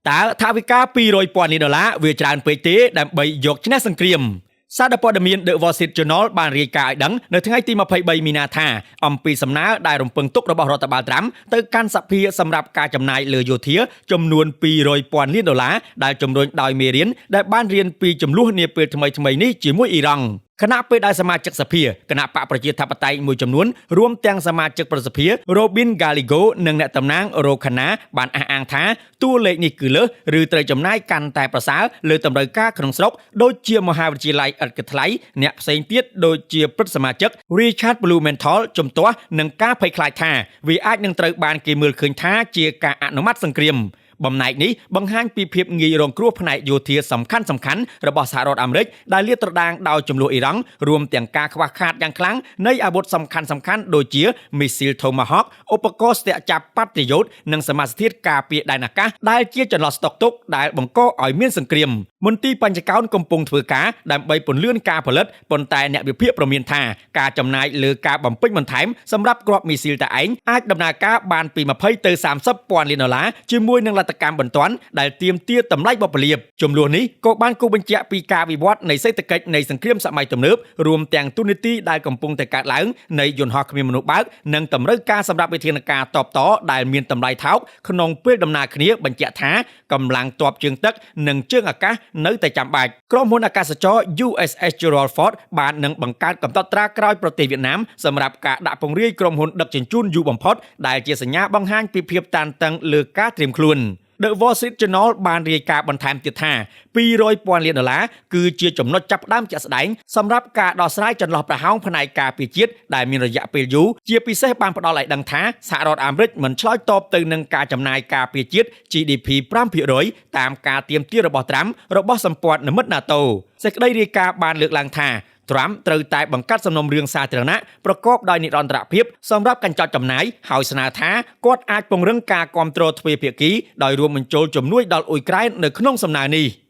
តើថវិកា200ពាន់លានដុល្លារវាច្រើនពេកទេដើម្បីយកឈ្នះសង្គ្រាមសារព័ត៌មាន The Wall Street Journal បានរាយការណ៍ឲ្យដឹងនៅថ្ងៃទី23មីនាថាអំពីសំណើដែលរំពឹងទុករបស់រដ្ឋបាលត្រាំទៅកាន់សភាសម្រាប់ការចំណាយលើយោធាចំនួន200ពាន់លានដុល្លារដែលជំរុញដោយមេរៀនដែលបានរៀនពីចំនួននាពេលថ្មីៗនេះជាមួយអ៊ីរ៉ង់ខណៈពេលដែលសមាជិកសភាគណបក្សប្រជាធិបតេយ្យមួយចំនួនរួមទាំងសមាជិកប្រសិទ្ធិ Robin Gallego និងអ្នកតំណាង Ro Khanna បានអះអាងថាតួលេខនេះគឺលើសឬត្រូវចំណាយកាន់តែប្រសើរលើតម្រូវការក្នុងស្រុកដូចជាមហាវិទ្យាល័យឥតគិតថ្លៃអ្នកផ្សេងទៀតដូចជាព្រឹទ្ធសមាជិក Richard Blumenthal ជំទាស់នឹងការភ័យខ្លាចថាវាអាចនឹងត្រូវបានគេមើលឃើញថាជាការអនុម័តសង្គ្រាមបំណែកនេះបង្ហាញពីភាពងាយរងគ្រោះផ្នែកយោធាសំខាន់សំខាន់របស់សហរដ្ឋអាមេរិកដែលលាតត្រដាងដោយចំនួនអ៊ីរ៉ង់រួមទាំងការខ្វះខាតយ៉ាងខ្លាំងនៃអាវុធសំខាន់សំខាន់ដូចជាមីស៊ីល Tomahawk ឧបករណ៍ស្ទាក់ចាប់ Patriot និងសមាសធាតុការពារដែនអាកាសដែលជាចន្លោះស្តុកទុកដែលបង្កឲ្យមានសង្គ្រាមមន្ទីរបញ្ចកោណកំពុងធ្វើការដើម្បីពន្លឿនការផលិតប៉ុន្តែអ្នកវិភាគប្រមានថាការចំណាយលើការបំពេញបន្ថែមសម្រាប់គ្រាប់មីស៊ីលតែឯងអាចដំណើរការបានពី20ទៅ30ពាន់លានដុល្លារជាមួយនឹងលទ្ធកម្មបន្ទាន់ដែលទាមទារតម្លៃបុព្វលាភចំនួននេះក៏បានគូបញ្ជាក់ពីការវិវត្តនៃសេដ្ឋកិច្ចនៃសង្គ្រាមសម័យទំនើបរួមទាំងទូនីតិដែលកំពុងតែកើតឡើងនៃយន្តហោះគ្មានមនុស្សបើកនិងតម្រូវការសម្រាប់វិធានការតបតដែលមានតម្លៃថោកក្នុងពេលដំណើរគ្នាបញ្ជាក់ថាកម្លាំងទ័ពជើងទឹកនិងជើងអាកាសនៅតែចាំបាច់ក្រុមហ៊ុនអាកាសចរ USS Gerald Ford បាននឹងបង្កើតកំណត់ត្រាក្រោយប្រទេសវៀតណាមសម្រាប់ការដាក់ពង្រាយក្រុមហ៊ុនដឹកជញ្ជូនយូរបំផុតដែលជាសញ្ញាបង្ហាញពីភាពតានតឹងលើការត្រៀមខ្លួន The Wall Street Journal បានរាយការណ៍បន្ថែមទៀតថា200ពាន់លានដុល្លារគឺជាចំណុចចាប់ផ្ដើមជាក់ស្ដែងសម្រាប់ការដោះស្រាយចន្លោះប្រហោងផ្នែកការពារជាតិដែលមានរយៈពេលយូរជាពិសេសបានផ្ដល់ឲ្យដឹងថាសហរដ្ឋអាមេរិកមិនឆ្លើយតបទៅនឹងការចំណាយការពារជាតិ GDP 5%តាមការទាមទាររបស់ត្រាំរបស់សម្ព័ន្ធមិត្ត NATO សេចក្តីរាយការណ៍បានលើកឡើងថាត្រាំត្រូវតែបង្កាត់សំណុំរឿងសាធារណៈប្រកបដោយនិរន្តរភាពសម្រាប់កញ្ចប់ចំណាយហើយស្នើថាគាត់អាចពង្រឹងការគ្រប់គ្រងទ្វេភាគីដោយរួមបញ្ចូលជំនួយដល់អ៊ុយក្រែននៅក្នុងសំណើនេះ។